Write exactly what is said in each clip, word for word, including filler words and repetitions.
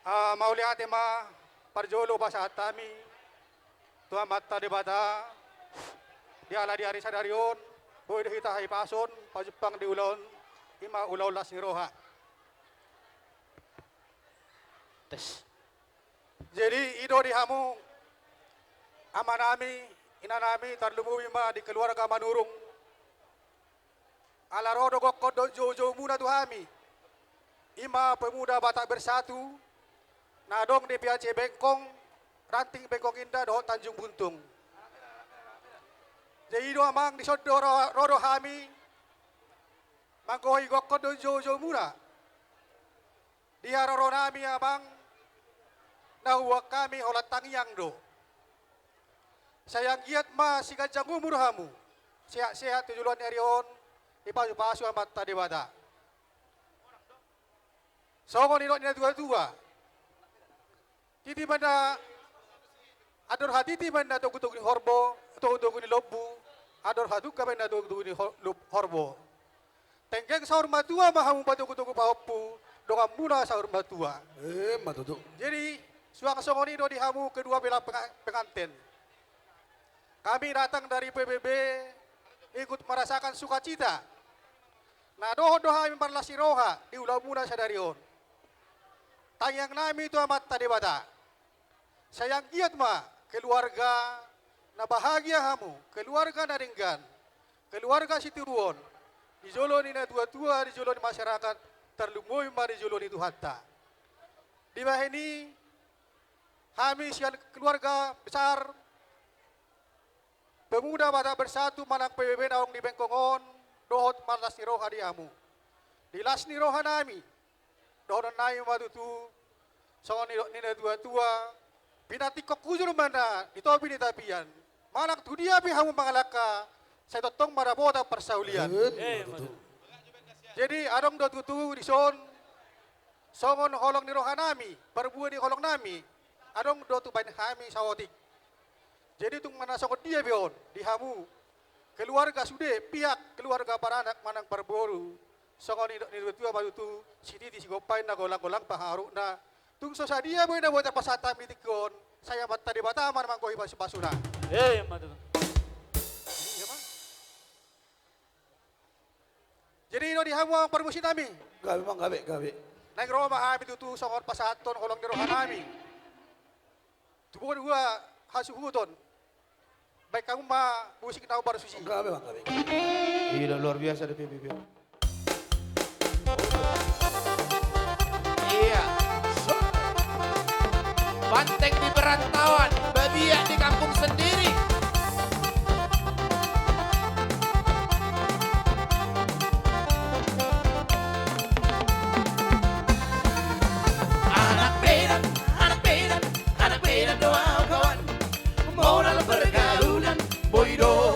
Ah, mauliate ma parjolo pasahat hami tu Amanta Debata, di ala di ari sadari on boi do hita hahipason pajumpang di ulaon, i ma ulaon las ni roha. Tes. Jadi, i do di hamu, amanami, inanami, tarlumobi ma di keluarga Manurung. Ala ro do gokkon dohot joujoumuna tu hami, i ma Pemuda Batak Bersatu, na adong di P H C Bengkong, Ranting Bengkong Indah dohot Tanjung Buntung. Jadi, i do amang, dison do ro, ro do hami manggohi gokkon dohot joujoumuna. Di haroronami, amang, na huboan hami holan tangiang do. Sai anggiat ma siganjang umur hamu, sehat-sehat tu joloan ni ari on, dipasupasu Amanta Debata. Songon nidok ni natuatua: Titi ma na, andor hatiti ma na togutogu ni horbo, togutogu ni lombu, andor hatungka ma na togutogu ni ho-, lom-, horbo. Tenggeng saur matua ma hamu patogutogu pahompu, donganmuna saur matua. Emma tutu. Jadi, suang songon i do di hamu kedua belah penga-, pengantin. Kami datang dari P B B ikut merasakan sukacita. Na dohot do hami marlas ni roha di ulaonmuna sadari on. Tangiangnami tu Amanta Debata, sai anggiat ma keluarga na bahagia hamu, keluarga na denggan, keluarga sitiruon, di jolo ni natuatua, di jolo ni masyarakat, tarlumobi ma di jolo ni Tuhanta. Dibahen i, hami sian keluarga besar Pemuda Batak Bersatu manang P B B na adong di Bengkong on, dohot marlas ni roha di hamu. Di las ni rohanami, dohononnami ma tutu, songon nidok ni natuatua: Pinantikhon hujur ma na di topi ni tapian, manang tudia pe hamu mangalangka, sai tongtong ma dapotan parsaulian. Emma tutu. Jadi, adong do tutu dison, songon holong ni rohanami, parbue ni holongnami, adong do tubaen hami saotik. Jadi, tung manang songon dia pe on di hamu keluarga sude, pihak keluarga paranak manang parboru, songon nidok ni natuatua ma tutu: Sititi sigompa inna, golanggolang pangarahutna. Tung so sadia boi na boi tarpasahat hami di tingki on, sai Amanta Debata ma na manggohi pasupasuna. Emma tutu. Iya, Bang. Jadi, i do di hamu, amang parmusiknami. Gabe, amang, gabe, gabe. Naeng ro ma hami tutu songon pasahathon holong ni rohanami tu banua hasuhuton. Baen hamu ma musik na umbar susi. Gabe, amang, gabe. Gila, luar biasa deh, P B B. Iya. Banteng di perantauan, babiat di kampung sendiri. Anak Medan, anak Medan, anak Medan do au kawan. Modal pergaulan boi do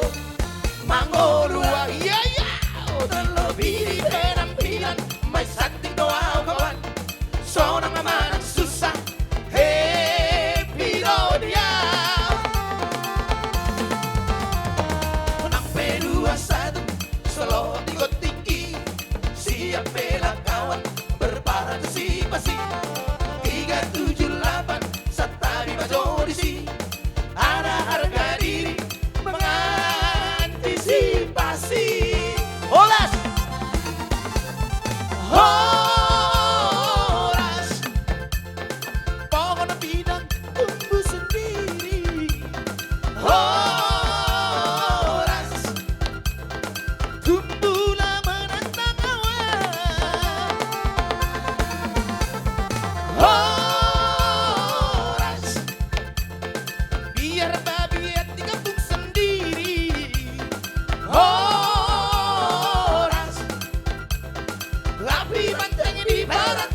mangolu au, iya, iya. Terlebih di penampilan, main sanding do au kawan. Sonang manang susah, happy do dia. Nang pe dua satu, solo tigo tinggi, siap bela kawan, berpartisipasi. Tiga tujuh lapan, santabi ma jo disi. Ada harga diri mengantisipasi. Horas. Horas. Pohon pinang tumbuh sendiri. Horas. Tumbuhlah menantang awan. Horas. Biar babiat di kampung sendiri. Horas. Api banteng di barat